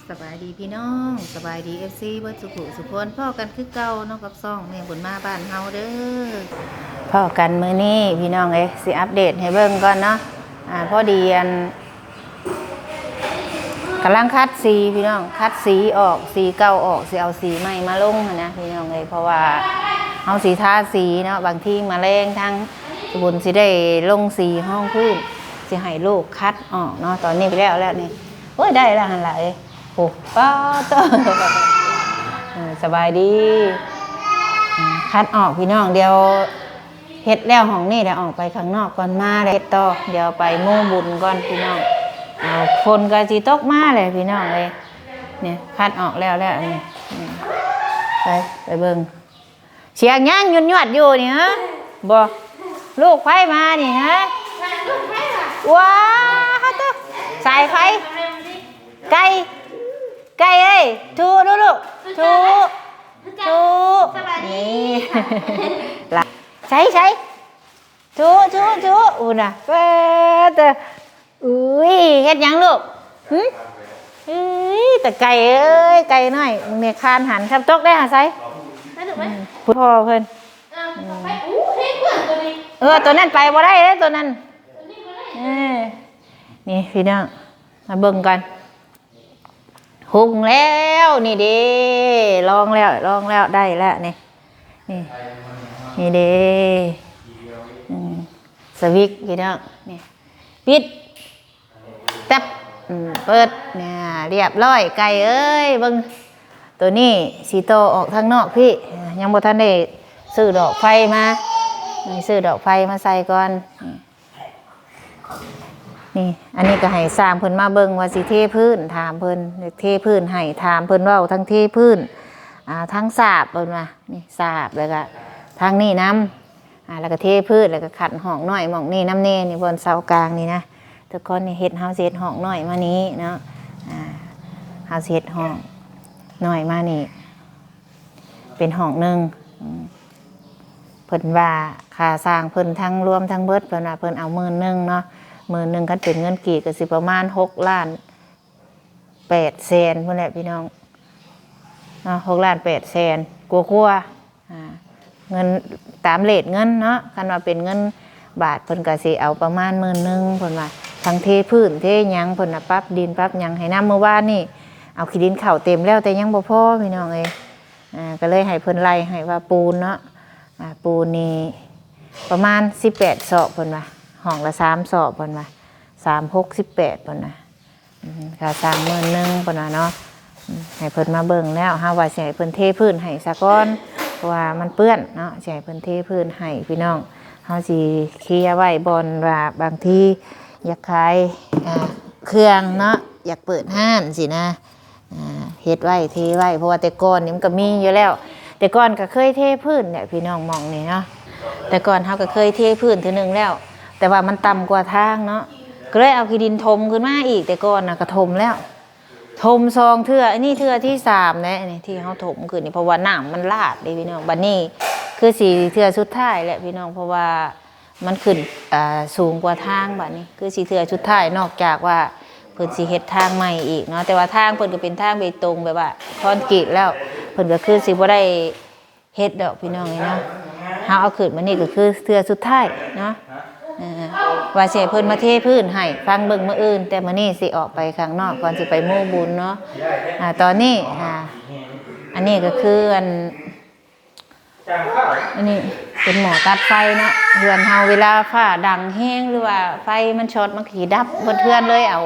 ສະບາຍດີພີ່ນ້ອງ ສະບາຍດີ ເອັຟຊີ ເບິດສູ່ຜູ້ສູ່ຄົນ ພໍ້ກັນຄືເກົ່າເນາະ ກັບຊ່ອງແມ່ບຸນມາບ້ານເຮົາເດີ. ພໍ້ກັນມື້ນີ້ພີ່ນ້ອງເອີຍ ຊິອັບເດດໃຫ້ເບິ່ງກ່ອນເນາະ. ອາ ພໍດີອັນ ກຳລັງຂັດສີພີ່ນ້ອງ ຂັດສີອອກ ສີເກົ່າອອກ ຊິເອົາສີໃໝ່ມາລົງຫັ້ນນະພີ່ນ້ອງເອີຍ ເພາະວ່າເຮົາຊິທາສີເນາະ ບາງທີມາແລງທາງບຸນຊິໄດ້ລົງສີຮອງພື້ນ ຊິໃຫ້ລູກຂັດອອກເນາະ. ຕອນນີ້ໄປແລ້ວແລ້ວນີ້ ໂອ້ຍ ໄດ້ແລ້ວຫັ້ນລະເອີຍ ໂອ້ ປາດໂທ້ ເອີ ສະບາຍດີ. ອືມ ຂັດອອກພີ່ນ້ອງ ດຽວເຮັດແລ້ວຫ້ອງນີ້ແລ້ວອອກໄປຂ້າງນອກກ່ອນ ມາແລ້ວເຮັດຕໍ່ ດຽວໄປໂມບຸນກ່ອນພີ່ນ້ອງ. ເອົາ ຝົນກໍຊິຕົກມາແລ້ວພີ່ນ້ອງເອີຍ ນີ້ຂັດອອກແລ້ວແລ້ວນີ້ ໄປ ໄປເບິ່ງ. ສຽງຫຍັງຍວດໆຢູ່ນີ້ຫະ? ບໍ່ ລູກໃຜມານີ້ຫະ? ວ້າ ສາຍໄຟ ໄກ່ ໄກ່ເອີຍ ທຸລູກ ທຸ ທຸ ສະບາຍດີ ນີ້ ລະ ໃສ ໃສ ທຸ ທຸ ທຸ ອຸ້ນນະ ເປີດ ອຸ້ຍ ເຮັດຫຍັງລູກ? ຫຶ? ອຸ້ຍ ແຕ່ໄກ່ເອີຍ ໄກ່ນ້ອຍ ມຶງແມ່ຄານຫັນ ຄັບຕົກໄດ້ຫາໃສ? ອືມ ພໍ່ເພິ່ນ ເອີ ໂຕນັ້ນໄປບໍ່ໄດ້ເດ້ ໂຕນັ້ນ ເອີ ນີ້ພີ່ນ້ອງ ມາເບິ່ງກັນ ຮຸ່ງແລ້ວ ນີ້ເດ້ ລອງແລ້ວ ລອງແລ້ວ ໄດ້ແລ້ວ ນີ້ ນີ້ ນີ້ເດ້ ອືມ ສະວິກພີ່ນ້ອງ ນີ້ ປິດ ແຕັບ ອືມ ເປີດ ນີ້ ລຽບຮ້ອຍ ໄກ່ເອີຍ ເບິ່ງ ໂຕນີ້ຊິຕໍ່ອອກທາງນອກພີ້ ຍັງບໍ່ທັນໄດ້ຊື້ດອກໄຟມາ ຊື້ດອກໄຟມາໃສ່ກ່ອນ ນີ້ ນີ້ ອັນນີ້ກໍໃຫ້ຊ່າງເພິ່ນມາເບິ່ງວ່າຊິເທພື້ນ ຖາມເພິ່ນ ເທພື້ນໃຫ້ ຖາມເພິ່ນເວົ້າທັງເທພື້ນ ອາ ທັງສາບ ເພິ່ນວ່າ ນີ້ສາບ ແລ້ວກໍທາງນີ້ນຳ ອາ ແລ້ວກໍເທພື້ນ ແລ້ວກໍຂັດຫ້ອງນ້ອຍໝ່ອງນີ້ນຳແດ່ ນີ້ບ່ອນເສົາກາງນີ້ນະ ທຸກຄົນ ນີ້ເຮັດ ເຮົາຊິເຮັດຫ້ອງນ້ອຍມານີ້ເນາະ ອາ ເຮົາຊິເຮັດຫ້ອງນ້ອຍມານີ້ ເປັນຫ້ອງໜຶ່ງ ອືມ ເພິ່ນວ່າຄ່າຊ່າງເພິ່ນທັງລວມທັງເບິດ ເພິ່ນວ່າເພິ່ນເອົາໝື່ນໜຶ່ງເນາະ ໝື່ນໜຶ່ງ ຄັນເປັນເງິນກີບກໍຊິປະມານຫົກລ້ານແປດແສນພຸ້ນແຫຼະພີ່ນ້ອງເນາະ ຫົກລ້ານແປດແສນກວ່າໆ ອາ ເງິນຕາມເຣດເງິນເນາະ ຄັນວ່າເປັນເງິນບາດ ເພິ່ນກໍຊິເອົາປະມານໝື່ນໜຶ່ງ ເພິ່ນວ່າ ທັງເທພື້ນເທຫຍັງ ເພິ່ນນະ ປັບດິນປັບຫຍັງໃຫ້ນຳ ມື້ວານນີ້ເອົາຂີ້ດິນເຂົ້າເຕັມແລ້ວ ແຕ່ຍັງບໍ່ພໍພີ່ນ້ອງເອີຍ ອາ ກໍເລີຍໃຫ້ເພິ່ນໄລ່ໃຫ້ວ່າປູນເນາະ ອາ ປູນນີ້ປະມານສິບແປດສອບ ເພິ່ນວ່າ ຫ້ອງລະສາມສອບ ເພິ່ນວ່າ ສາມ ຫົກ ສິບແປດ ເພິ່ນວ່າ ອືມ ຄ່າຊ່າງໝື່ນໜຶ່ງ ເພິ່ນວ່າເນາະ ອືມ ໃຫ້ເພິ່ນມາເບິ່ງແລ້ວ ເຮົາວ່າຊິໃຫ້ເພິ່ນເທພື້ນໃຫ້ສາກ່ອນ ເພາະວ່າມັນເປື້ອນເນາະ ຊິໃຫ້ເພິ່ນເທພື້ນໃຫ້ພີ່ນ້ອງ ເຮົາຊິເຄຍໄວ້ບ່ອນວ່າບາງທີຢາກຂາຍ ອາ ເຄື່ອງເນາະ ຢາກເປີດຮ້ານຊີ້ນະ ອາ ເຮັດໄວ້ເທໄວ້ ເພາະວ່າແຕ່ກ່ອນນີ້ມັນກໍມີຢູ່ແລ້ວ ແຕ່ກ່ອນກໍເຄີຍເທພື້ນແຫຼະພີ່ນ້ອງ ໝ່ອງນີ້ເນາະ ແຕ່ກ່ອນເຮົາກໍເຄີຍເທພື້ນເທື່ອໜຶ່ງແລ້ວ ແຕ່ວ່າມັນຕ່ຳກວ່າທາງເນາະ ກໍເລີຍເອົາຂີ້ດິນຖົມຂຶ້ນມາອີກ ແຕ່ກ່ອນນະກໍຖົມແລ້ວ ຖົມສອງເທື່ອ ອັນນີ້ເທື່ອທີສາມແລ້ວ ອັນນີ້ທີ່ເຮົາຖົມຂຶ້ນນີ້ ເພາະວ່ານ້ຳມັນຫຼາກເດ້ພີ່ນ້ອງ ບັດນີ້ຄືຊິເທື່ອສຸດທ້າຍແຫຼະພີ່ນ້ອງ ເພາະວ່າ ມັນຂຶ້ນ ເອີ ສູງກວ່າທາງ ບາດນີ້ຄືຊິເທື່ອສຸດທ້າຍ ນອກຈາກວ່າເພິ່ນຊິເຮັດທາງໃໝ່ອີກເນາະ ແຕ່ວ່າທາງເພິ່ນກໍເປັນທາງເບຕົງ ແບບວ່າຄອນກຣີດແລ້ວ ເພິ່ນກໍຄືຊິບໍ່ໄດ້ເຮັດດອກພີ່ນ້ອງເອີຍເນາະ ເຮົາເອົາຂຶ້ນມານີ້ກໍຄືເທື່ອສຸດທ້າຍເນາະ ເອີ ວ່າຊິໃຫ້ເພິ່ນມາເທພື້ນໃຫ້ ຟັງເບິ່ງມື້ອື່ນ ແຕ່ມື້ນີ້ຊິອອກໄປຂ້າງນອກກ່ອນ ຊິໄປໂມບຸນເນາະ ອາ ຕອນນີ້ ອາ ອັນນີ້ກໍຄືອັນ ອັນນີ້ເປັນໝໍ້ຕັດໄຟເນາະ ເຮືອນເຮົາເວລາຟ້າດັງແຮງ ຫຼືວ່າໄຟມັນຊັອດ ມັນກໍຊິດັບເບິດເຮືອນເລີຍ ເອົາ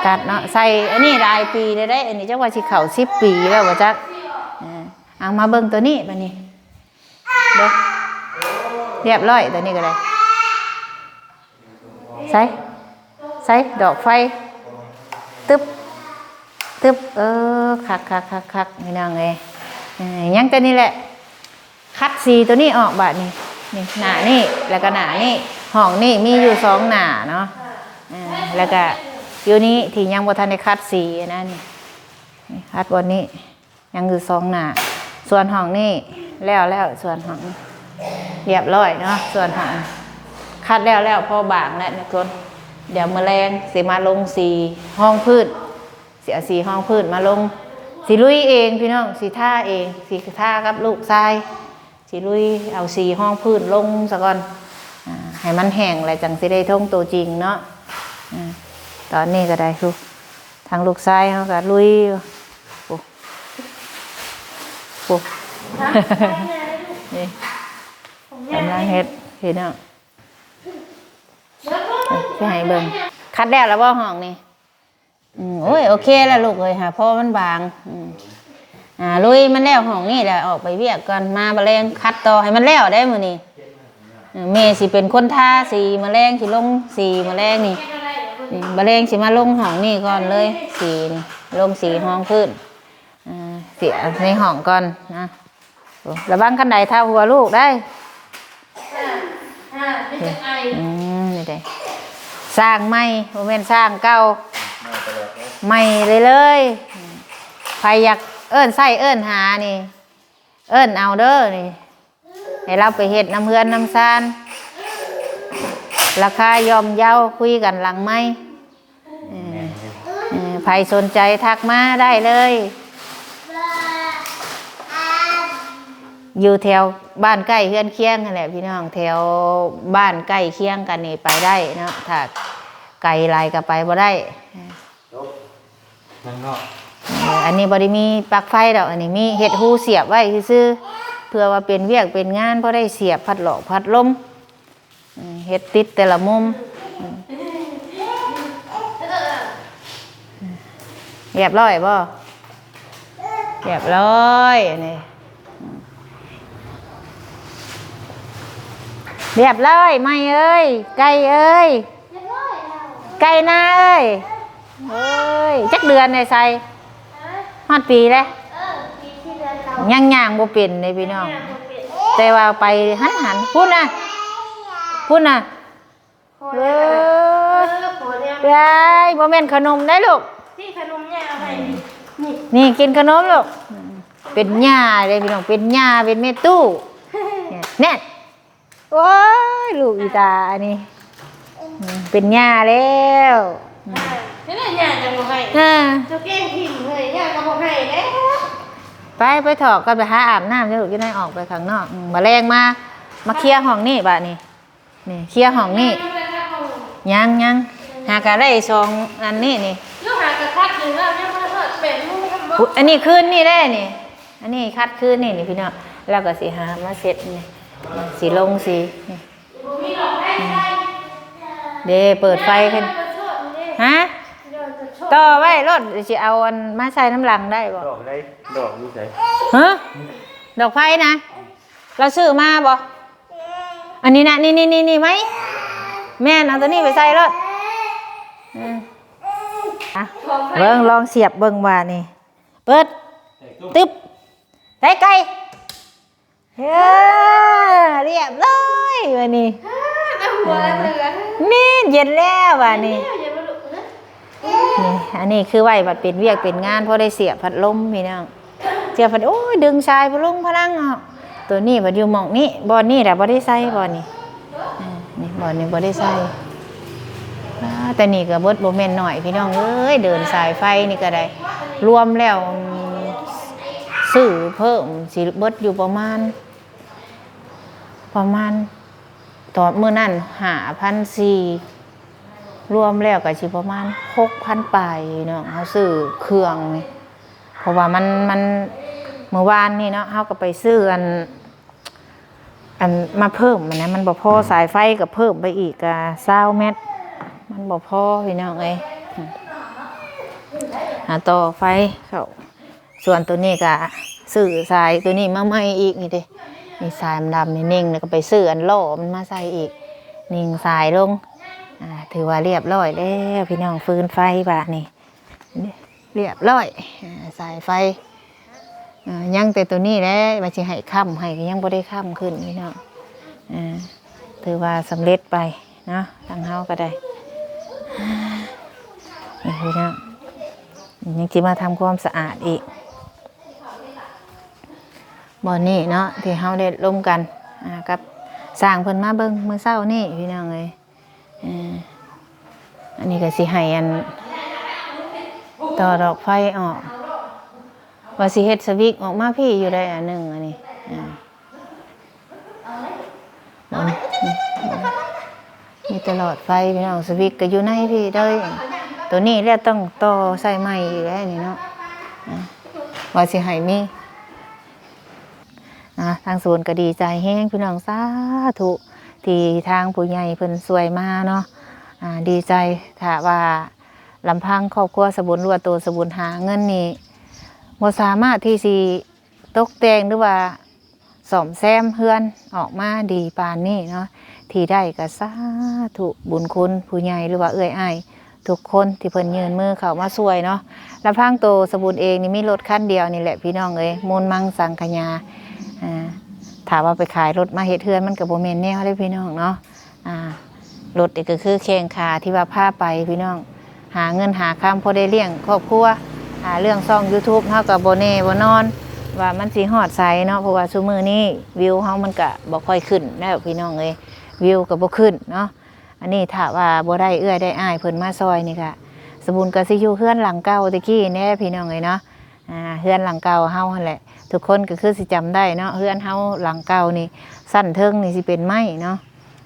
ຕັດເນາະ ໃສ່ອັນນີ້ຫຼາຍປີແລ້ວເດ້ ອັນນີ້ຈັກວ່າຊິເຂົ້າສິບປີແລ້ວບໍ່ຈັກ ເອົາມາເບິ່ງໂຕນີ້ບາດນີ້ ເບິ່ງ ລຽບຮ້ອຍ ໂຕນີ້ກໍໄດ້. ໃສ ໃສ ດອກໄຟ ຕຶບ ຕຶບ ເອີ ຄັກໆໆໆ ພີ່ນ້ອງເອີຍ ເອີ ຍັງແຕ່ນີ້ແຫຼະ ຂັດສີໂຕນີ້ອອກບາດນີ້ ນີ້ ໜ້ານີ້ ແລ້ວກໍໜ້ານີ້ ຫ້ອງນີ້ມີຢູ່ສອງໜ້າເນາະ ເອີ ແລ້ວກໍຢູ່ນີ້ທີ່ຍັງບໍ່ທັນໄດ້ຂັດສີນະ ນີ້ ນີ້ ຂັດບ່ອນນີ້ ຍັງຢູ່ສອງໜ້າ ສ່ວນຫ້ອງນີ້ແລ້ວແລ້ວ ສ່ວນຫ້ອງນີ້ລຽບຮ້ອຍເນາະ ສ່ວນຫ້ອງນີ້ຂັດແລ້ວແລ້ວ ພໍບາງແລ້ວທຸກຄົນ ດຽວມື້ແລງຊິມາລົງສີຮອງພື້ນ ຊິເອົາສີຮອງພື້ນມາລົງ ຊິລຸຍເອງພີ່ນ້ອງ ຊິທາເອງ ຊິທາກັບລູກຊາຍ ຊິລຸຍເອົາສີຮອງພື້ນລົງສາກ່ອນ ອາ ໃຫ້ມັນແຫ້ງແລ້ວຈັ່ງຊິໄດ້ທົ່ງໂຕຈິງເນາະ ອາ ຕອນນີ້ກໍໄດ້ ທາງລູກຊາຍເຮົາກໍລຸຍ ໂອ້ ໂອ້ ນີ້ ກຳລັງເຮັດ ພີ່ນ້ອງ ຊິໃຫ້ເບິ່ງ ຂັດແລ້ວລະບໍ່ຫ້ອງນີ້? ອືມ ໂອ້ຍ ໂອເຄລະລູກເອີຍ ຫາພໍມັນບາງ ອືມ ອ່າ ລຸຍມັນແລ້ວຫ້ອງນີ້ແຫຼະ ອອກໄປວຽກກ່ອນ ມາບາແລງຂັດຕໍ່ໃຫ້ມັນແລ້ວເດ້ມື້ນີ້ ເອີ ແມ່ຊິເປັນຄົນທາສີ ມາແລງຊິລົງສີ ມາແລງນີ້ ນີ້ ມາແລງຊິມາລົງຫ້ອງນີ້ກ່ອນເລີຍ ສີນີ້ ລົງສີຮອງພື້ນ ອ່າ ເສຍໃນຫ້ອງກ່ອນນະ ໂອ້ ລະວັງຄັນໄດເທົ້າຫົວລູກໄດ໋ ອືມ ນີ້ເດ້ ສ້າງໃໝ່ ບໍ່ແມ່ນສ້າງເກົ່າ ໃໝ່ເລີຍ ເລີຍ ໃຜຢາກເອີ້ນໃຊ້ເອີ້ນຫານີ້ ເອີ້ນເອົາເດີນີ້ ໃຫ້ລາວໄປເຮັດນຳເຮືອນນຳຊານ ລາຄາຍ່ອມເຍົາ ຄຸຍກັນຫຼັງໄມ ເອີ ເອີ ໃຜສົນໃຈທັກມາໄດ້ເລີຍ ຢູ່ແຖວບ້ານໃກ້ເຮືອນຄຽງຫັ້ນແຫຼະພີ່ນ້ອງ ແຖວບ້ານໃກ້ຄຽງກັນນີ້ໄປໄດ້ເນາະ ຖ້າໄກຫຼາຍກໍໄປບໍ່ໄດ້. ເອີ ອັນນີ້ບໍ່ໄດ້ມີປລັກໄຟດອກ ອັນນີ້ມີເຮັດຮູສຽບໄວ້ຊື່ໆ ເພື່ອວ່າເປັນວຽກເປັນງານ ພໍໄດ້ສຽບພັດຫຼອກພັດລົມ ເຮັດຕິດແຕ່ລະມຸມ ຮຽບຮ້ອຍບໍ່? ຮຽບຮ້ອຍ ອັນນີ້ ຮຽບຮ້ອຍ ໄມ້ເອີຍ ໄກ່ເອີຍ ໄກ່ນາເອີຍ ເອີຍ ຈັກເດືອນແລ້ວໃສ່ ຮອດປີແລ້ວ ຍັງຍ່າງບໍ່ເປັນເດ້ພີ່ນ້ອງ ແຕ່ວ່າໄປຫັ້ນໆ ພຸ້ນນະ ພຸ້ນນະ ເອີຍ ຍາຍ ບໍ່ແມ່ນຂະໜົມໄດ໋ລູກ ນີ້ ກິນຂະໜົມລູກ ເປັນຫຍ້າເດ້ພີ່ນ້ອງ ເປັນຫຍ້າ ເປັນແມ່ຕູ້ ແນ່ນ ໂອ້ຍ ລູກອີຕາອັນນີ້ ເປັນຫຍ້າແລ້ວ ນີ້ແຫຼະຫຍ້າຈະບໍ່ໃຫ້ ເອີ ເຈົ້າແກ້ງຖິ້ມເຮີ້ຍ ຫຍ້າກໍບໍ່ໃຫ້ແລ້ວ ໄປ ໄປຖອກກ່ອນ ໄປຫາອາບນ້ຳເດີລູກ ຈັ່ງໃດອອກໄປຂ້າງນອກ ອືມ ບາແລງມາ ມາເຄຍຫ້ອງນີ້ບາດນີ້ ນີ້ ເຄຍຫ້ອງນີ້ ຍັງ ຍັງ ຫາກະໄດ້ສອງອັນນີ້ນີ້ ຢູ່ຫາກະຄັດຢູ່ແລ້ວ ຍັງບໍ່ໄດ້ຮອດແປດໂມງ ອັນນີ້ຄືນນີ້ເດ້ນີ້ ອັນນີ້ຄັດຄືນນີ້ນີ້ພີ່ນ້ອງ ແລ້ວກໍຊິຫາມາເຊັດນີ້ ຊິລົງສີນີ້ ເດ້ ເປີດໄຟຂຶ້ນ ຮະ ຕໍ່ໄວ້ໂລດ ຊິເອົາອັນມາໃສ່ນຳຫຼັງໄດ້ບໍ່? ດອກໃດ? ດອກຢູ່ໃສ? ຮະ? ດອກໄຟນະ? ລາວຊື້ມາບໍ່? ອັນນີ້ນະ ນີ້ໆໆໄມ້ ແມ່ນ ເອົາຕົວນີ້ໄປໃສ່ໂລດ ອືມ ອ່ະ ເບິ່ງ ລອງສຽບເບິ່ງວ່ານີ້ ເປີດ ຕຶບ ໄດ້ໄກ່ ເອີ ຮຽບຮ້ອຍບາດນີ້ ແມ່ນ ເຢັນແລ້ວບາດນີ້ ນີ້ ອັນນີ້ຄືໄວ້ບັດເປັນວຽກເປັນງານ ພໍໄດ້ສຽບພັດລົມພີ່ນ້ອງ ສຽບພັດ ໂອ້ຍ ດຶງສາຍພະລຸງພະລັງເນາະ ໂຕນີ້ບັດຢູ່ໝ່ອງນີ້ ບ່ອນນີ້ລະບໍ່ໄດ້ໃສ່ບ່ອນນີ້ ອືມ ນີ້ ບ່ອນນີ້ບໍ່ໄດ້ໃສ່ ອາ ແຕ່ນີ້ກໍເບິດບໍ່ແມ່ນໜ້ອຍພີ່ນ້ອງເອີຍ ເດີນສາຍໄຟນີ້ກໍໄດ້ ລວມແລ້ວ ອືມ ຊື້ເພີ່ມຊິເບິດຢູ່ປະມານ ປະມານ ຕອນມື້ນັ້ນຫ້າພັນສີ່ ລວມແລ້ວກໍຊິປະມານຫົກພັນປາຍເນາະ ເຮົາຊື້ເຄື່ອງນີ້ ເພາະວ່າມັນ ມັນ ມື້ວານນີ້ເນາະ ເຮົາກໍໄປຊື້ອັນ ອັນມາເພີ່ມຫັ້ນນະ ມັນບໍ່ພໍ ສາຍໄຟກໍເພີ່ມໄປອີກ ກະຊາວແມັດ ມັນບໍ່ພໍພີ່ນ້ອງເອີຍ ຫາຕໍ່ໄຟເຂົ້າ ສ່ວນໂຕນີ້ກະຊື້ສາຍໂຕນີ້ມາໃໝ່ອີກນີ້ເດ້ ນີ້ສາຍດຳໆນີ້ ເນັ່ງແລ້ວກໍໄປຊື້ອັນລໍ້ມັນມາໃສ່ອີກ ເນັ່ງສາຍລົງ ອາ ຖືວ່າຮຽບຮ້ອຍແລ້ວພີ່ນ້ອງ ຟືນໄຟບາດນີ້ ຮຽບຮ້ອຍ ອາ ສາຍໄຟ ອາ ຍັງແຕ່ໂຕນີ້ແຫຼະ ວ່າຊິໃຫ້ຄ້ຳໃຫ້ ກໍຍັງບໍ່ໄດ້ຄ້ຳຂຶ້ນພີ່ນ້ອງ ອາ ຖືວ່າສຳເລັດໄປເນາະ ທາງເຮົາກໍໄດ້ ນີ້ພີ່ນ້ອງ ຍັງຊິມາທຳຄວາມສະອາດອີກ ບ່ອນນີ້ເນາະ ທີ່ເຮົາໄດ້ລົມກັນ ອາ ກັບຊ່າງເພິ່ນມາເບິ່ງມື້ເຊົ້ານີ້ພີ່ນ້ອງເອີຍ ເອີ ອັນນີ້ກໍຊິໃຫ້ອັນ ຕໍ່ດອກໄຟອອກ ວ່າຊິເຮັດສະວິກອອກມາພີ້ຢູ່ໄດ໋ອັນໜຶ່ງ ອັນນີ້ ອ່າ ມີແຕ່ຫຼອດໄຟພີ່ນ້ອງ ສະວິກກໍຢູ່ໃນພີ້ເດີ. ໂຕນີ້ແລ້ວຕ້ອງຕໍ່ໃສ່ໃໝ່ອີກແລ້ວນີ້ເນາະ ອ່າ ວ່າຊິໃຫ້ມີ ອ່າ ທາງສະບຸນກໍດີໃຈແຮງພີ່ນ້ອງ ສາທຸ ທີ່ທາງຜູ້ໃຫຍ່ເພິ່ນຊ່ວຍມາເນາະ ອ່າ ດີໃຈ. ຖ້າວ່າລຳພັງຄອບຄົວສະບຸນ ຫຼືວ່າໂຕສະບຸນຫາເງິນນີ້ ບໍ່ສາມາດທີ່ຊິຕົກແຕ່ງ ຫຼືວ່າສ້ອມແຊມເຮືອນອອກມາດີປານນີ້ເນາະ ທີ່ໄດ້ກໍສາທຸ ບຸນຄຸນຜູ້ໃຫຍ່ ຫຼືວ່າເອື້ອຍອ້າຍ ທຸກຄົນທີ່ເພິ່ນຍື່ນມືເຂົ້າມາຊ່ວຍເນາະ. ລຳພັງໂຕສະບຸນເອງນີ້ມີລົດຄັນດຽວນີ້ແຫຼະພີ່ນ້ອງເອີຍ ມູນມັງສັງຂະຍາ ອ່າ ຖ້າວ່າໄປຂາຍລົດມາເຮັດເຮືອນ ມັນກໍບໍ່ແມ່ນແນວເດ້ພີ່ນ້ອງເນາະ. ອ່າ ລົດນີ້ກໍຄືແຂ່ງຂາທີ່ວ່າພາໄປພີ່ນ້ອງ ຫາເງິນຫາຄຳພໍໄດ້ລ້ຽງຄອບຄົວ. ອ່າ ເລື່ອງຊ່ອງ YouTube ເຮົາກໍບໍ່ແນ່ບໍ່ນອນວ່າມັນຊິຮອດໃສເນາະ ເພາະວ່າຊຸມື້ນີ້ວິວເຮົາມັນກໍບໍ່ຄ່ອຍຂຶ້ນແລ້ວພີ່ນ້ອງເອີຍ ວິວກໍບໍ່ຂຶ້ນເນາະ. ອັນນີ້ຖ້າວ່າບໍ່ໄດ້ເອື້ອຍໄດ້ອ້າຍເພິ່ນມາຊ່ອຍນີ້ກະ ສະບຸນກໍຊິຢູ່ເຮືອນຫຼັງເກົ່າແຕ່ກີ້ແນ່ພີ່ນ້ອງເອີຍເນາະ. ອ່າ ເຮືອນຫຼັງເກົ່າເຮົາຫັ້ນແຫຼະ ທຸກຄົນກໍຄືຊິຈຳໄດ້ເນາະ ເຮືອນເຮົາຫຼັງເກົ່ານີ້ ຊັ້ນເທິງນີ້ຊິເປັນໄມ້ເນາະ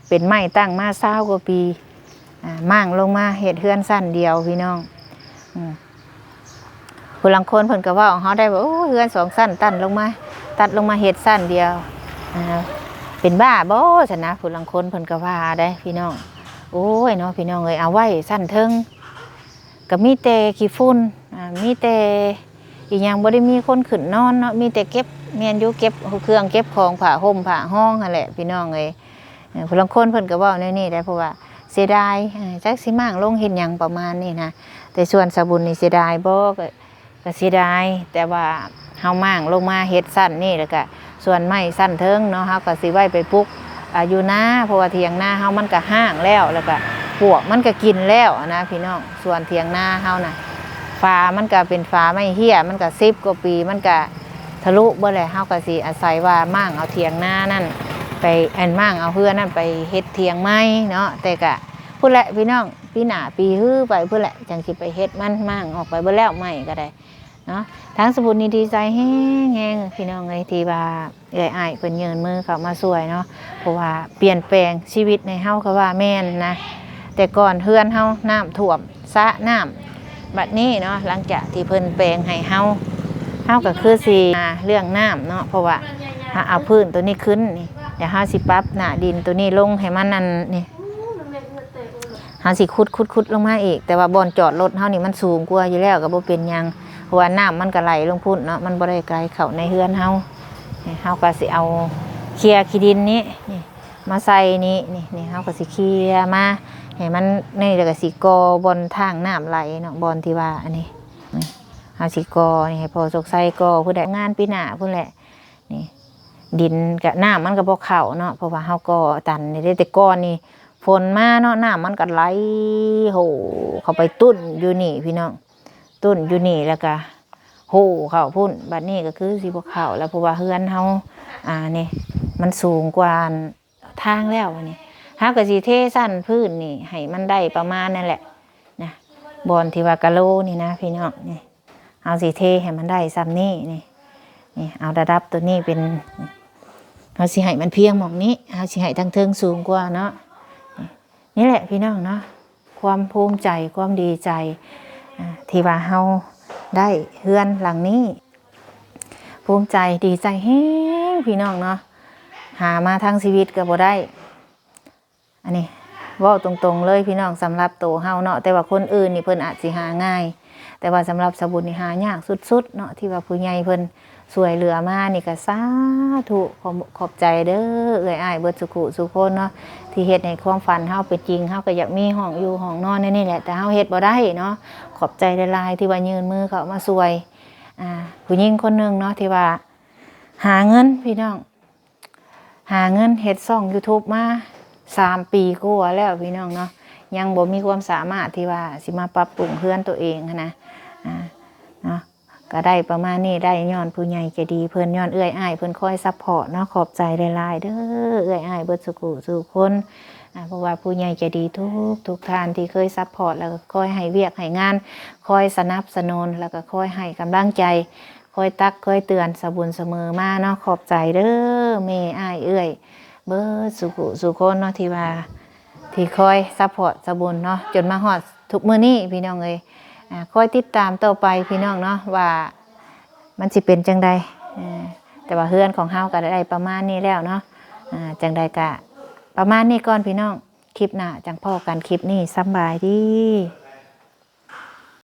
ເປັນໄມ້ຕັ້ງມາຊາວກວ່າປີ ອ່າ ມ້າງລົງມາເຮັດເຮືອນຊັ້ນດຽວພີ່ນ້ອງ. ອືມ ຜູ້ລາງຄົນເພິ່ນກໍເວົ້າເຮົາໄດ້ວ່າ ໂອ້ ເຮືອນສອງຊັ້ນຕັດລົງມາ ຕັດລົງມາເຮັດຊັ້ນດຽວ ອ່າ ເປັນບ້າບໍ່ຊັ້ນນະ ຜູ້ລາງຄົນເພິ່ນກໍວ່າໄດ້ພີ່ນ້ອງ. ໂອ້ຍເນາະ ພີ່ນ້ອງເອີຍ ເອົາໄວ້ຊັ້ນເທິງ ກໍມີແຕ່ຂີ້ຝຸ່ນ ອ່າ ມີແຕ່ອີຫຍັງ ບໍ່ໄດ້ມີຄົນຂຶ້ນນອນເນາະ ມີແຕ່ເກັບ ແມ່ນຢູ່ ເກັບເຄື່ອງເກັບຂອງ ຜ້າຫົ່ມຜ້າຮອງຫັ້ນແຫຼະພີ່ນ້ອງເອີຍ. ເອີ ຜູ້ລາງຄົນເພິ່ນກໍເວົ້າແນວນີ້ໄດ໋ ເພາະວ່າເສຍດາຍ ເອີ ຈັກຊິມ້າງລົງເຮັດຫຍັງປະມານນີ້ນະ. ແຕ່ສ່ວນສາວບຸນນີ້ເສຍດາຍບໍ່ ກໍ ກໍເສຍດາຍ ແຕ່ວ່າເຮົາມ້າງລົງມາເຮັດຊັ້ນນີ້ ແລ້ວກະສ່ວນໄມ້ຊັ້ນເທິງເນາະ ເຮົາກໍຊິໄວ້ໄປປຸກ ອ່າ ຢູ່ນາ ເພາະວ່າຖຽງນາເຮົາມັນກະຮ້າງແລ້ວ ແລ້ວກະປວກມັນກະກິນແລ້ວນະພີ່ນ້ອງ. ສ່ວນຖຽງນາເຮົານະ ຝາມັນກະເປັນຝາໄມ້ເຮ້ຍ ມັນກະສິບກວ່າປີ ມັນກະທະລຸເບິດແລ້ວ ເຮົາກະຊິອາໄສວ່າມ້າງເອົາຖຽງນານັ້ນໄປ ອັນ ມ້າງເອົາເຮືອນນັ້ນໄປເຮັດຖຽງໃໝ່ເນາະ. ແຕ່ກະພຸ້ນແຫຼະພີ່ນ້ອງ ປີໜ້າປີຮືໄປພຸ້ນແຫຼະ ຈັ່ງຊິໄປເຮັດມັນ ມ້າງອອກໄປເບິດແລ້ວ ໄມ້ກໍໄດ້ເນາະ. ທາງສະບຸນນີ້ດີໃຈແຮງໆ ພີ່ນ້ອງເອີຍ ທີ່ວ່າເອື້ອຍອ້າຍເພິ່ນຍື່ນມືເຂົ້າມາຊ່ວຍເນາະ ເພາະວ່າປ່ຽນແປງຊີວິດໃຫ້ເຮົາກໍວ່າແມ່ນນະ. ແຕ່ກ່ອນເຮືອນເຮົານ້ຳຖ້ວມສະນ້ຳ ບັດນີ້ເນາະ ຫຼັງຈາກທີ່ເພິ່ນແປງໃຫ້ເຮົາ ເຮົາກໍຄືຊິ ອ່າ ເລື່ອງນ້ຳເນາະ ເພາະວ່າເຮົາເອົາພື້ນໂຕນີ້ຂຶ້ນນີ້ ດຽວເຮົາຊິປັບໜ້າດິນໂຕນີ້ລົງໃຫ້ມັນ ອັນນີ້ ເຮົາຊິຂຸດ ຂຸດ ຂຸດລົງມາອີກ ແຕ່ວ່າບ່ອນຈອດລົດເຮົານີ້ມັນສູງກວ່າຢູ່ແລ້ວ ກໍບໍ່ເປັນຫຍັງ ເພາະວ່ານ້ຳມັນກໍໄຫຼລົງພຸ້ນເນາະ ມັນບໍ່ໄດ້ໄກເຂົ້າໃນເຮືອນເຮົາ. ນີ້ເຮົາກໍຊິເອົາເຄຍຂີ້ດິນນີ້ ນີ້ ມາໃສ່ນີ້ ນີ້ ນີ້ເຮົາກໍຊິເຄຍມາໃຫ້ມັນນີ້ ແລ້ວກໍຊິກໍ່ບ່ອນທາງນ້ຳໄຫຼເນາະ ບ່ອນທີ່ວ່າອັນນີ້ ນີ້ເຮົາຊິກໍ່ນີ້ໃຫ້ພໍ່ໂຊກໄຊກໍ່ພຸ້ນແຫຼະ ງານປີໜ້າພຸ້ນແຫຼະ. ນີ້ ດິນກະ ນ້ຳມັນກໍບໍ່ເຂົ້າເນາະ ເພາະວ່າເຮົາກໍ່ຕັນນີ້ເດ້. ແຕ່ກ່ອນນີ້ຝົນມາເນາະ ນ້ຳມັນກໍໄຫຼໂຫເຂົ້າໄປຕຸ້ນຢູ່ນີ້ພີ່ນ້ອງ ຕຸ້ນຢູ່ນີ້ ແລ້ວກະໂຫເຂົ້າພຸ້ນ. ບັດນີ້ກໍຄືຊິບໍ່ເຂົ້າແລ້ວ ເພາະວ່າເຮືອນເຮົາ ອ່າ ນີ້ ມັນສູງກວ່າທາງແລ້ວ. ນີ້ເຮົາກໍຊິເທຊັ້ນພື້ນນີ້ໃຫ້ມັນໄດ້ປະມານນັ້ນແຫຼະນະ ບ່ອນທີ່ວ່າກະໂລນີ້ນະພີ່ນ້ອງ ນີ້ ເຮົາຊິເທໃຫ້ມັນໄດ້ຊ່ຳນີ້ ນີ້ ນີ້ ເອົາລະດັບໂຕນີ້ເປັນ ເຮົາຊິໃຫ້ມັນພຽງໝ່ອງນີ້ ເຮົາຊິໃຫ້ທາງເທິງສູງກວ່າເນາະ. ນີ້ ນີ້ແຫຼະພີ່ນ້ອງເນາະ ຄວາມພູມໃຈ ຄວາມດີໃຈ ອ່າ ທີ່ວ່າເຮົາໄດ້ເຮືອນຫຼັງນີ້ ພູມໃຈ ດີໃຈແຮງພີ່ນ້ອງເນາະ ຫາມາທັງຊີວິດກໍບໍ່ໄດ້. ອັນນີ້ເວົ້າຕົງໆເລີຍພີ່ນ້ອງ ສຳລັບໂຕເຮົາເນາະ ແຕ່ວ່າຄົນອື່ນນີ້ເພິ່ນອາດຊິຫາງ່າຍ ແຕ່ວ່າສຳລັບສາວບຸນນີ້ຫາຍາກສຸດໆເນາະ ທີ່ວ່າຜູ້ໃຫຍ່ເພິ່ນຊ່ວຍເຫຼືອມານີ້ ກໍສາທຸ ຂອບ ຂອບໃຈເດີເອື້ອຍອ້າຍເບິດສູ່ຜູ້ສູ່ຄົນເນາະ ທີ່ເຮັດໃຫ້ຄວາມຝັນເຮົາເປັນຈິງ. ເຮົາກໍຢາກມີຫ້ອງຢູ່ຫ້ອງນອນແນວນີ້ແຫຼະ ແຕ່ເຮົາເຮັດບໍ່ໄດ້ເນາະ. ຂອບໃຈຫຼາຍໆ ທີ່ວ່າຍື່ນມືເຂົ້າມາຊ່ວຍ ອ່າ ຜູ້ຍິງຄົນໜຶ່ງເນາະ ທີ່ວ່າຫາເງິນພີ່ນ້ອງ ຫາເງິນເຮັດຊ່ອງ YouTube ມາສາມປີກວ່າແລ້ວພີ່ນ້ອງເນາະ ຍັງບໍ່ມີຄວາມສາມາດທີ່ວ່າຊິມາປັບປຸງເຮືອນໂຕເອງຫັ້ນນະ ອ່າ ເນາະ. ກ ກໍໄດ້ປະມານນີ້ ໄດ້ຍ້ອນຜູ້ໃຫຍ່ໃຈດີເພິ່ນ ຍ້ອນເອື້ອຍອ້າຍເພິ່ນຄອຍຊັບພອດເນາະ. ຂອບໃຈຫຼາຍໆເດີ້ ເອື້ອຍອ້າຍເບິດສູ່ຜູ້ສູ່ຄົນ ອ່າ ບໍ່ວ່າຜູ້ໃຫຍ່ໃຈດີທຸກທຸກທ່ານທີ່ເຄີຍຊັບພອດ ແລ້ວກໍຄອຍໃຫ້ວຽກໃຫ້ງານ ຄອຍສະໜັບສະໜູນ ແລ້ວກໍຄອຍໃຫ້ກຳລັງໃຈ ຄອຍຕັກຄອຍເຕືອນສາວບຸນສະເໝີມາເນາະ. ຂອບໃຈເດີ້ແມ່ອ້າຍເອື້ອຍເບິດສູ່ຜູ້ສູ່ຄົນເນາະ ທີ່ວ່າ ທີ່ຄອຍຊັບພອດສາວບຸນເນາະ ຈົນມາຮອດທຸກມື້ນີ້ພີ່ນ້ອງເອີຍ. ອ່າ ຄອຍຕິດຕາມຕໍ່ໄປພີ່ນ້ອງເນາະ ວ່າມັນຊິເປັນຈັ່ງໃດ. ເອີ ແຕ່ວ່າເຮືອນຂອງເຮົາກໍໄດ້ປະມານນີ້ແລ້ວເນາະ. ອ່າ ຈັ່ງໃດກໍປະມານນີ້ກ່ອນພີ່ນ້ອງ ຄລິບໜ້າຈັ່ງພໍ້ກັນ. ຄລິບນີ້ສຳບາຍດີ.